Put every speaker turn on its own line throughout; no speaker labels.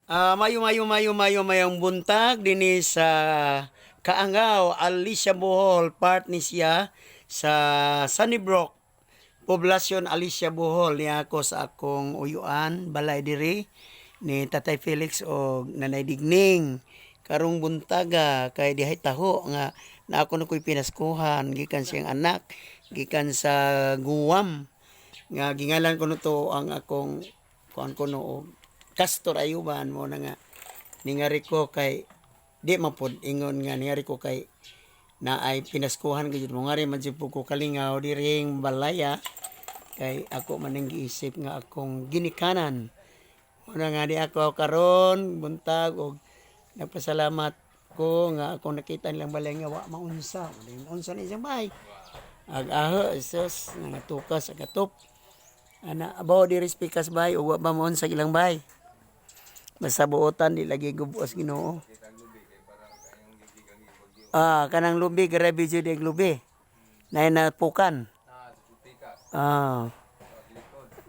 Mayo mayo mayo mayo mayong buntag dinhi sa Kaangaw, Alicia, Bohol, part ni siya sa Sunnybrook, Poblasyon Alicia, Bohol. Niya ako sa akong uyuan, balay diri ni Tatay Felix o Nanay Digning karong buntaga kay dihay taho nga na ako na ko'y pinaskuhan gikan siyang anak gikan sa Guam nga gingalan ko no to ang akong kuan ko no og Castor Ayuban mo na nga ningari ko kay di man pod ingon nga ningari ko kay na ay pinaskuhan gyud mo ngari man jud po ko kalingaw diring balaya kay ako man ang giisip nga akong ginikanan. Una nga di ako karon buntag og nagpasalamat ko nga akong nakita nilang balay nga wa maunsa. Di maunsa ni siyang bahay. Ag aho sus nga tukas ag atop. Ana abaw di pikas bay ug wa ba maunsa ilang bahay. Basta buotan di lagi gubos Ginoo. Kanang lubi, grabe jud ang lubi. Nay napukan.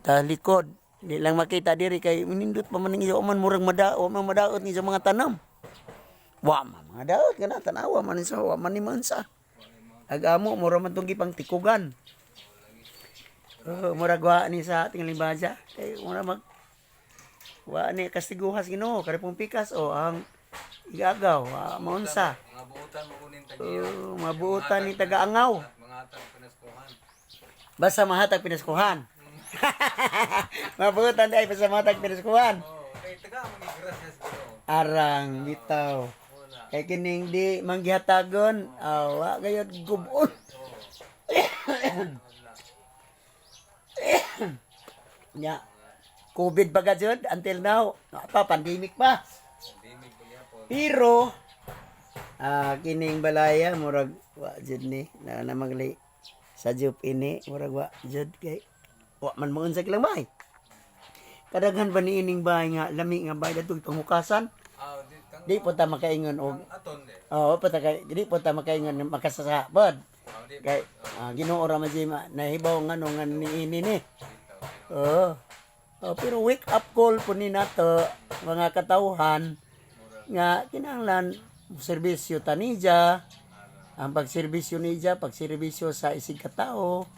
Talikod. Di lang makita diri kay nindot pa man ang iyo man murag madaot man madaot ni sa mga tanam. Wa man mga daot kana tanawa man sa wa man ni man sa. Ag-amo mura man tong gipang tikugan. Oh, murag wa ni sa ating limbaja kay mura mag wa ni kastiguhas Ginoo kare pong pikas o ang igagaw wa maunsa.
Mga buutan mo kunin tagiya.
Oh, mabuotan ni taga-angaw.
Mga atang pinaskuhan.
Basta mahatag pinaskuhan. Mabuotan ay basta mahatag pinaskuhan.
Oh, kay taga magigrasya sa Ginoo.
Arang bitaw. Kay kining di manggihatagon, awa gayud gubon. Nya. COVID pa ka jud until now. Pa pandemic pa.
Pandemic pa gyapon.
Pero kining balaya murag wa jud ni na namagli sa jup ini murag wa jud kay wa man moon sa kilang bahay. Kadaghan ba ni ining bahay nga lami nga bahay dadto panghukasan?
Di kang
Di po ta makaingon og
aton de.
Oo, po ta kay di po ta makaingon nga makasasabod.
Di
Kay Ginoo ra man siya nahibaw nga no nga niini ni. Oo. Oh, pero wake up call po ni nato mga katawhan nga kinahanglan serbisyo ta nija, ang pagserbisyo niya, pagserbisyo sa isig katao,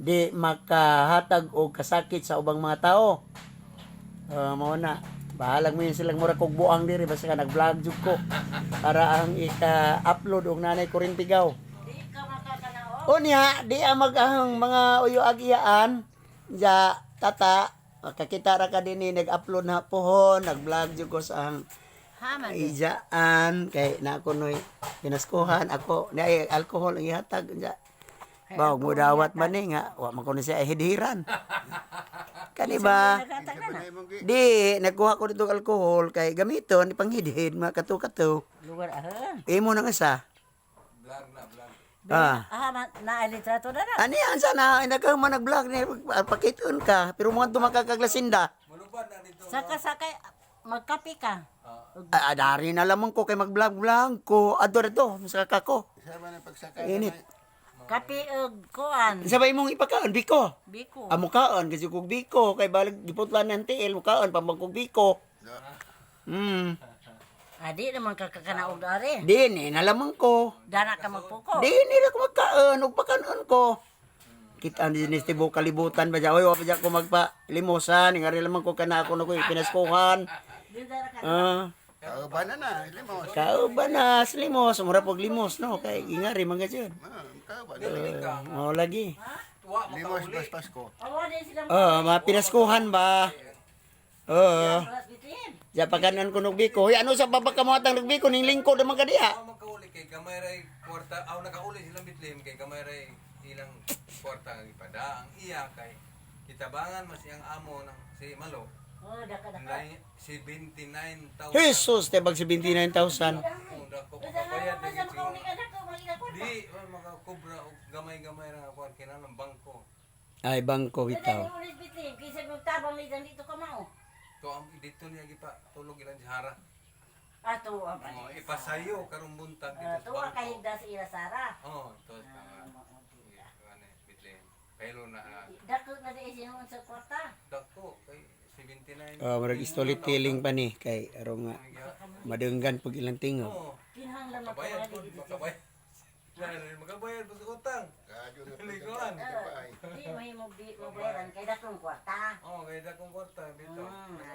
di makahatag og kasakit sa ubang mga tao. Mao na. Bahalag mo yun silang mura kog buang diri basta ka nag-vlog jud ko para ang ika-upload og nanay ko rin tigaw.
Di ka makakanaog.
O niya, di ang mag ang mga uyo agiyaan ja tata makakita ra ka dinhi nag-upload na pohon, nag-vlog jud ko sa ang
Haman.
ijaan kay na ako noy pinaskuhan ako ni ay alcohol ang ihatag ja. Baw mo dawat man ni nga wa man ko ni siya hidhiran. Kani ba? Di nagkuha ko dito og alcohol kay gamiton ipanghidhid mga kato-kato.
Lugar ahon.
Imo nang isa.
Vlog na vlog.
Aha, man, na litrato na na.
Ani ang sana ay nagkahuman nag-vlog ni pakiton ka pero mga tumakakaglasinda.
Mulupad na dito.
Saka sakay magkape ka.
Dari na lamang ko kay mag-vlog-vlog ko. Adto dito, masaka ko. Init.
Kape og kuan.
Sabay mong ipakaon biko.
Biko.
Ah, mukaon kasi kog biko kay balag giputlan ng tiil mukaon pambang kog biko.
Adi naman ka kakanaog ari.
Di ni na lamang ko.
Dana ka magpuko.
Di ni ra ko magkaon ug pakanon ko. Kita ni ni tibo kalibutan ba oy wa pa ko magpa limosan ngari lamang ko kana ako na ko pinaskuhan.
Di dara ka.
Kauban na na, limos.
Kauban na sa limos, mura pog limos no kay ingari man gud.
Kauban.
Oh, lagi.
Wa
Limos
makauli.
bas Pasko.
Awa din sila
Oh, mga pinaskuhan ba? Oo.
malas bitin.
Ja pakanon ko nog biko. Hoy, ano sa baba ka mo atang nagbiko ning lingkod naman ka diha.
Wa makauli kay gamay ray kwarta. Aw nakauli silang Bethlehem kay gamay ray ilang kwarta nga gipada. Ang iya kay kitabangan mas iyang amo ng si Malo.
Oh, daka daka.
79,000.
Jesus, tebag 79,000.
Kung dako makabayad
Dana
na
ka
siguro.
dako magigakon.
Di wa makakobra og gamay-gamay ra nga kuan kinahanglan bangko.
Ay, bangko bitaw.
Dana ulit bitin kaysa magtabang ni dito ka mao.
To ang dito niya gipa tulog ilang sahara.
Ato ang
Oh, ipasayo karong buntag dito sa
Tuwa
bangko.
kay da sa ila Sara.
Oh, ito sa ano, Bethlehem. Pero na
Dako na di siya sa kwarta.
dako kay 79.
Oh, murag storytelling pa ni kay aron nga madunggan pag ilang tingog.
Oo.
Kinahanglan
Makabayad
magkawali
po,
dito.
makabayad. Makabayad po sa utang.
Kadyo na
Liguan.
pagkabay.
Di mahimo di mabayaran kay dakong kwarta.
Oo, kaya dakong kwarta dito.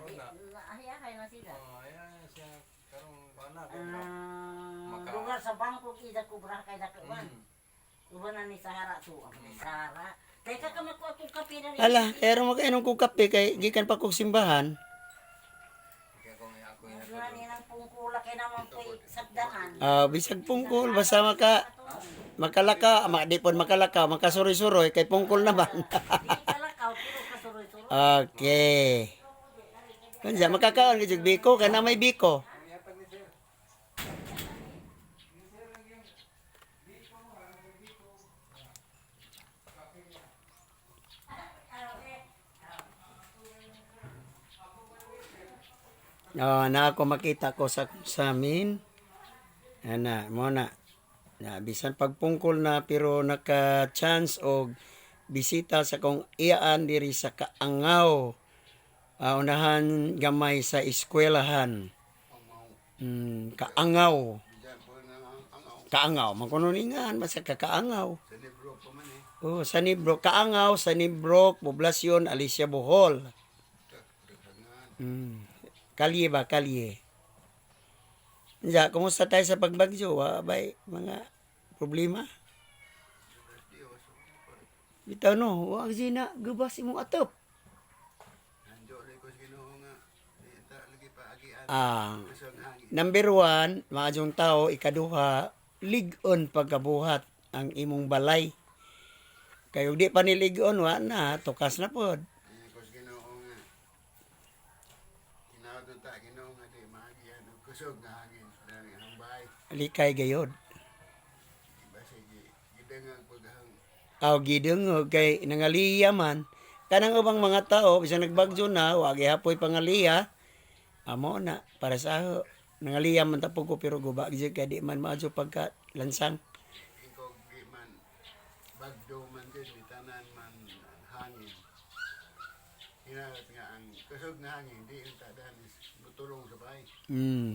Di,
Una.
ahiyahay na sila.
Oh, ayan siya karong bana kay
Lugar sa bangko ida kubra kay dakuan. Uban na ni Sahara to, ang ni Sahara. Teka ka makuha kong kape na rin.
Ala, kay aron makainom kog kape kay gikan pa kog simbahan.
Kaya kung ako yung
Nga ni nang pungkula kay naman ko'y sabdaan.
Ah, bisag pungkol basta makalaka, di pod makalaka, makasuroy-suroy kay pungkol naman.
Di kalakaw pero kasuroy-suroy.
Okay. Kansa makakaon ka jud biko kana may biko. Oh, na ako makita ko sa amin. Ana, mo na. Na bisan pagpungkol na pero naka chance og bisita sa kong iyaan diri sa Kaangaw. Ah, unahan gamay sa eskwelahan. Kaangaw.
Diyan po na ang angaw.
Kaangaw, man kuno ningan basta kakaangaw.
Sa libro pa man eh.
Oh, Sanibro, Kaangaw, Sanibro, Poblasyon, Alicia Bohol.
Daghagan.
Kalye ba, kalye. Diya, kumusta tayo sa pagbagyo? Wa ba'y mga problema?
Diyos.
Bitaw no, wa sina gubas imong atop.
Nandiyo rin ko sa Ginoo nga. Di ta lagi paagian.
Ah,
Kusog hangin.
number one, maadyong tao, ikaduha, lig-on pagkabuhat ang imong balay. Kayo di pa nilig-on, wa na, tukas na pod.
Ay, ko sa Ginoo nga. Kinahod na ta Ginoo nga di maagian og kusog nga hangin. Dali ang bahay.
Likay gayod.
Iba sige gidangag paghang
Aw gidungog kay nangaliya man. Kanang ubang mga tao bisan nagbagyo na, wa gihapoy pangaliya. Amo na para sa ako. Nangaliya man tapog ko pero guba gyud kay di man maadyo pagka lansang.
ingkog di man bagdo man din di tanan man hangin. Hinaot nga ang kusog nga hangin di ang tadan is mutulong sa bahay.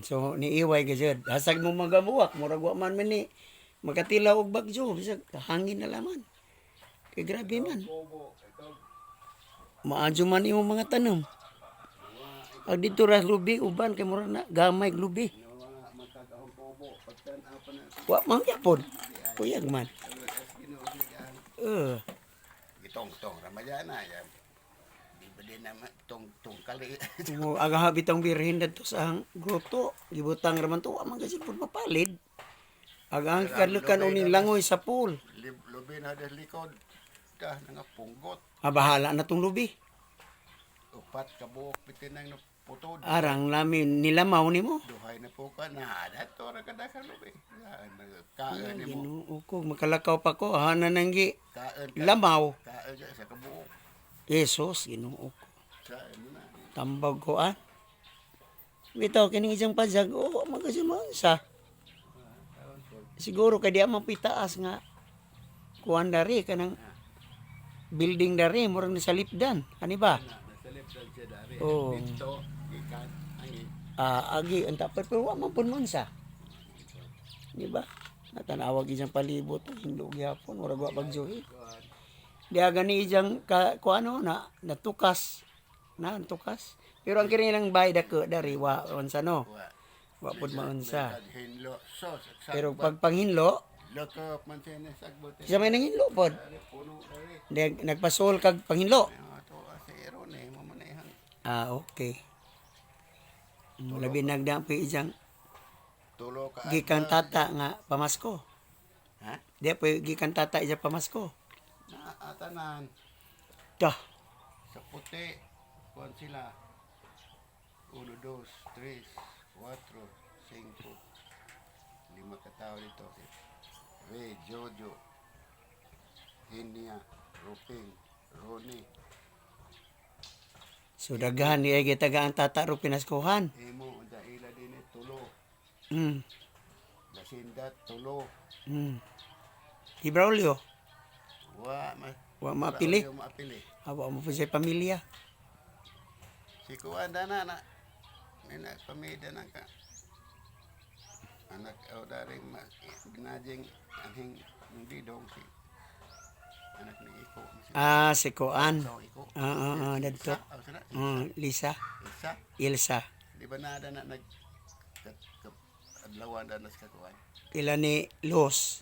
So niiway gyud. Hasag mo magabuwak, murag wa man man ni makatilaw og bagyo bisag hangin na laman. Kay grabe man.
Bobo, ikaw
Maadyo man imong mga tanom. Ag dito ra lubi uban kay murag na gamay og lubi.
nawa magkakaong bobo pagtan-aw pa na
Wa man gyapon. Kuyag man.
as Ginoo ang
Eh.
gitong-tong ramayana yan. Di ba din naman tong-tong kali.
Mo aga bitong birhen dadto sa ang groto, gibutang ra man to, wa man kasi pud mapalid. Aga ang kadlukan uning langoy sa pool.
Lubi na des likod. Dah nga punggot.
Ah, bahala na tong lubi.
Upat ka buok bitin ang putod.
Arang lamin nilamaw nimo.
Duhay na po ka na. Dato ra ka dakan lubi. Yan, Kaon nimo.
Ginoo ko makalakaw pa ko hana nang gi
Kaon ka.
lamaw.
Kaon ka sa kabuok.
Jesus, Ginoo ko.
Sa mo na.
Tambag ko ah. Bitaw kining isang pajag, oh, man kasi sa. Siguro kay di man pitaas nga kuan dari kanang building dari murag nasa lipdan ani ba?
Na nasa left side siya dari.
Oo.
Dito ikan angin.
Ah, agi ang tapos pero wa man pud man sa. Di ba? Natanawag isang palibot hindog gyapon murag wa bagjohi. Di aga ni ijang ka kuano na natukas na tukas. Pero ang kini lang bay dako dari wa unsa no.
Wa.
Wa pud maunsa.
Hinlo. So, sa
Pero pag panghinlo,
Lokop man siya na sagbot.
sa may nanghinlo pod.
Dari puno dari.
Di, nagpasol kag panghinlo.
Ah, to sa ero ni mo man ihang
Ah, okay. Labi nagdaan pa ijang
tulo ka.
gikan tata nga pamasko.
Ha?
Di pa gikan tata ijang pamasko.
Na atanan
Dah.
sa puti kuan sila. 1 2 3 4 5 lima ka tao dito. Si Ray, Jojo, Hinia, Ruping, Ronnie,
So daghan ni ay gitagaan tata ro pinaskuhan.
Emo, Daila din eh, tulo. Lasindat, tulo.
Di Braulio,
Wa, ma
wa mapili.
Wala maapili.
Awa mo po sa pamilya.
Si kuan dana na. Nina pamida na ka. Anak o daring ma binajing anhing ng didong si anak ni Iko. Si
Ah, si Kuan.
Sao Iko.
Ah, ah, ah, dadto.
Sa, sila.
Lisa,
Isa.
Ilsa.
Di ba na na nag adlawan na sa kakuan.
Ila ni Los.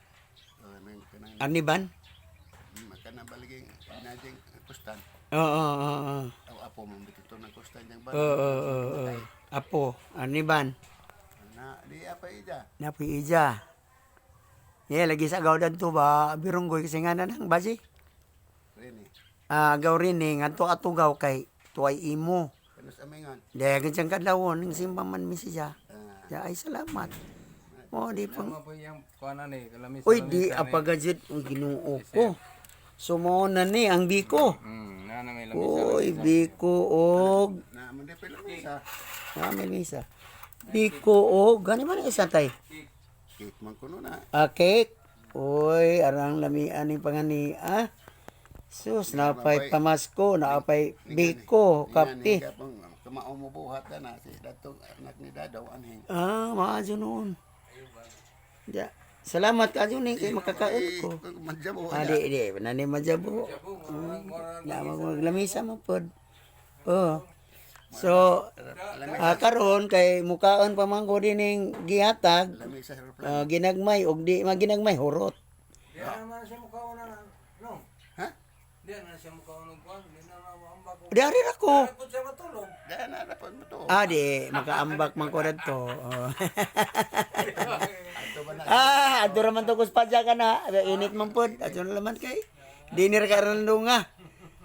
O nang kanang
Aniban?
makana baliging binajing kustan.
Oo, oo, oo.
Aw apo mo bitito ng kustan yang
Oo,
ba.
oo, oo, oo. Apo, aniban.
Na di apa ija.
Napoy ija. Yeah, lagi sa agaw to ba birunggoy kasi nga na nang basi.
Rini.
Ah, agaw rin eh, ngadto atugaw kay tuay imo.
Kanus amingon.
Dahil ganyan kadlawon, ning simba man mi siya.
Ah,
Ya, ay salamat. Mo di pang
Tama po iyang kuan ani, lamis.
Uy, di apagajit ang Ginoo ko. Sumuo na ni ang biko.
Na na may lamis.
Uy, biko og
na mo di pila sa
namin misa. Biko og gani man ang isa tay.
cake man kuno na.
Ah, cake. Uy, arang lamian ning pangani ah. Sus, napay pamasko, napay biko, kape.
Kamao mo buhat na si datong anak ni Dadaw anhing.
Ah, maadyo noon. Ya. Salamat ka ni kay makakaon ko.
Manjabo.
Ah, di, di, nani majabo. Na maglamisa mo pod. Oh. So, ah, karon kay mukaon pa man ko dining gihatag,
Lamisa sa aeroplano.
ah, ginagmay og di maginagmay hurot.
Di na man siya mukhaon na no.
Ha?
Di na siya mukhaon og kuan, di na na ambak ko.
Di ari ra ko.
Di po siya matulog.
Dahil na dapat mo to.
Ah, di makaambak man ko dadto. Oh.
Ato ba na?
Ah, adto ra man to kus padya ka na. Init man pod. Adto na laman kay. Dinner ka ron lunga.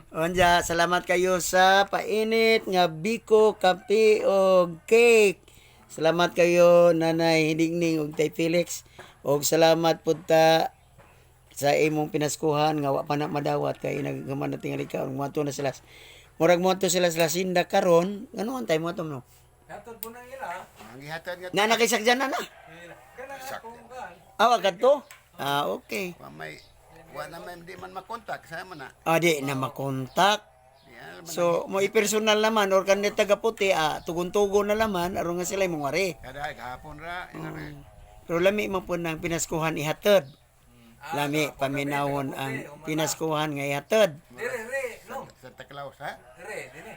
Onja, salamat kayo sa painit nga biko, kape og cake. Salamat kayo Nanay Hiningning ug Tay Felix. Og salamat pud ta sa imong pinaskuhan nga wa pa na madawat kay naggaman na tingali ka moadto na sila. Murag moadto sila sa Lasinda karon, ngano antay mo ato no?
Hatod po nang ila.
Ang gihatag nga
Na nakisakyan na na.
Ila. Kana akong kuan.
Awa kadto? Ah, okay.
wa may wa na may di man makontak sa man na.
Ah, di na makontak.
Di alam man.
So, mo i-personal naman or kanit taga puti, ah, tugon-tugon na laman aron nga sila imong wari.
Kada kahapon ra ina ra.
Pero lami man po ng pinaskuhan ihatod. Lami paminawon ang pinaskuhan nga ihatod.
Dire re, no.
Santa Claus ha.
Dire, dire.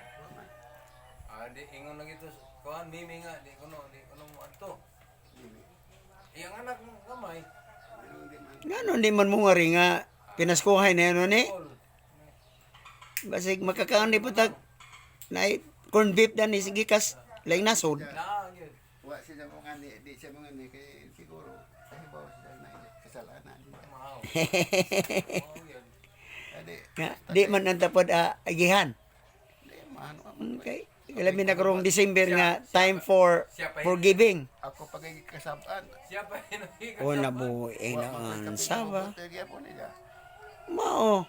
Ah, di ingon lang ito kuan mimi nga di kuno mo adto. Iyang anak mo gamay.
Ngano di man mo wari nga pinaskuhan na ano ni?
Paul.
Basig makakaon ni putag na corn beef dan ni sige kas laing nasod.
Na gyud.
Wa siya mo nga ni di siya mo nga ni kay siguro kahibaw siya na kasalanan.
Maaw. Mao gyud.
Adi
Nga, di man ang tapod ah, agihan.
di maano man.
Okay. Labi na karong December nga time for forgiving.
Ako pag kasabaan.
Siya pa hinuhi
O nabuhi na ang saba.
Gyapon niya.
Mao.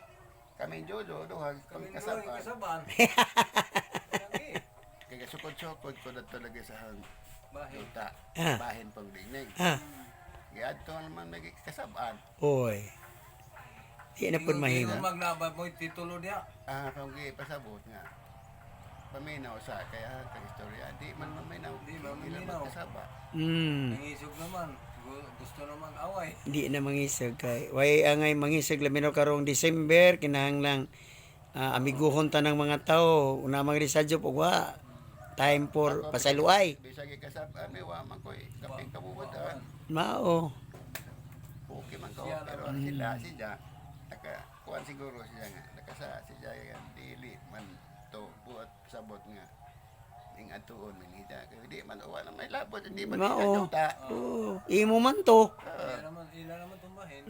Kami Jojo duha kami
Kami
kasabaan.
kasaban.
Kay sukod-sukod ko na talaga sa hang
Bahin.
yuta.
Ah.
Bahin pang dinig.
Ah.
Giadto naman may kasabaan.
Oy. Di na pud mahimo.
Ingon magnaba mo titulo diha.
Ah, kung pasabot nga. Paminaw sa kaya kag istorya di man maminaw.
Di man
Ila
maminaw.
magkasaba.
Nangisog naman. Gusto naman away.
Di na mangisog kay way angay mangisog labi na karong December kinahanglang ah, amiguhon ta ng mga tao una mang risadyo pug wa time for pasayloay.
Bisag kasabaan may wa man koy kaping kabubutan.
Mao.
Okay man ko pero sila siya naka kuan siguro siya nga nakasa siya nga dili man to buot sabot nga ning atuon man hida kay di man wa na may labot hindi man
Mao.
sila yuta.
Oo, imo man to.
Ila naman, ila naman tumbahin.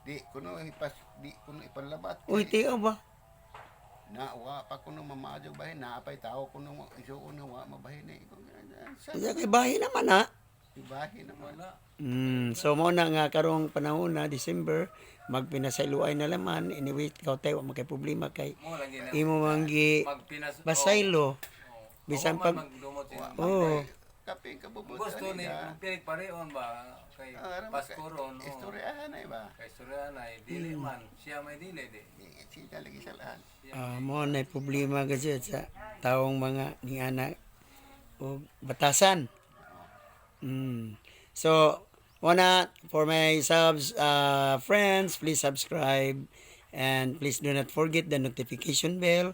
Di kuno ipas di kuno ipanlabat.
Uy, tiyo ba?
Na wa pa kuno mamaadyo bahin na apay tao kuno isuon nga wa mabahin eh. Sa
Sa kay bahay naman ha.
ibahin naman.
Wala.
So mo na nga karong panahon na December magpinasayloay na laman anyway ikaw tayo wa makay problema kay
Mo lagi na.
imo man gi
Magpinas.
basaylo bisan
Bisan
pag
magdumot siya.
oh
kaping kabubutan
Gusto ni
nila.
pilit pareon ba kay
Ah, aram
Pasko
ka-
ron. Oh.
Istoryahan ay ba?
Kay istoryahan ay dili man siya may dili di.
Siya lagi sa lahat.
Ah, mo na problema kasi sa taong mga ni anak o batasan. So, wanna for my subs friends, please subscribe and please do not forget the notification bell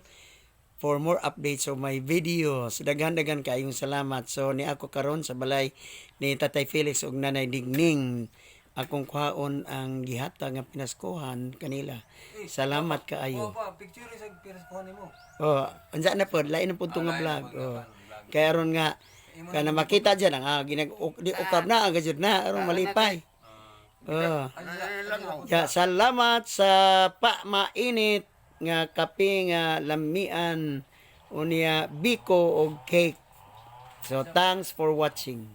for more updates of my videos. Daghan-daghan kaayong salamat. So ni ako karon sa balay ni Tatay Felix ug Nanay Digning akong kuhaon ang gihatag nga pinaskuhan kanila. Salamat kaayo.
Oh pa picture sa piraskuhan nimo.
Oh, unsa na pod, lain na pod to nga
Ah, lain
vlog.
na pod nga
Oh.
vlog.
Kaya aron nga kana makita dyan ang ginag di ukab na ang gajud na aron malipay. Oh.
Lang oh.
Ya, salamat sa pamainit nga kape nga lamian unya biko og cake. So thanks for watching.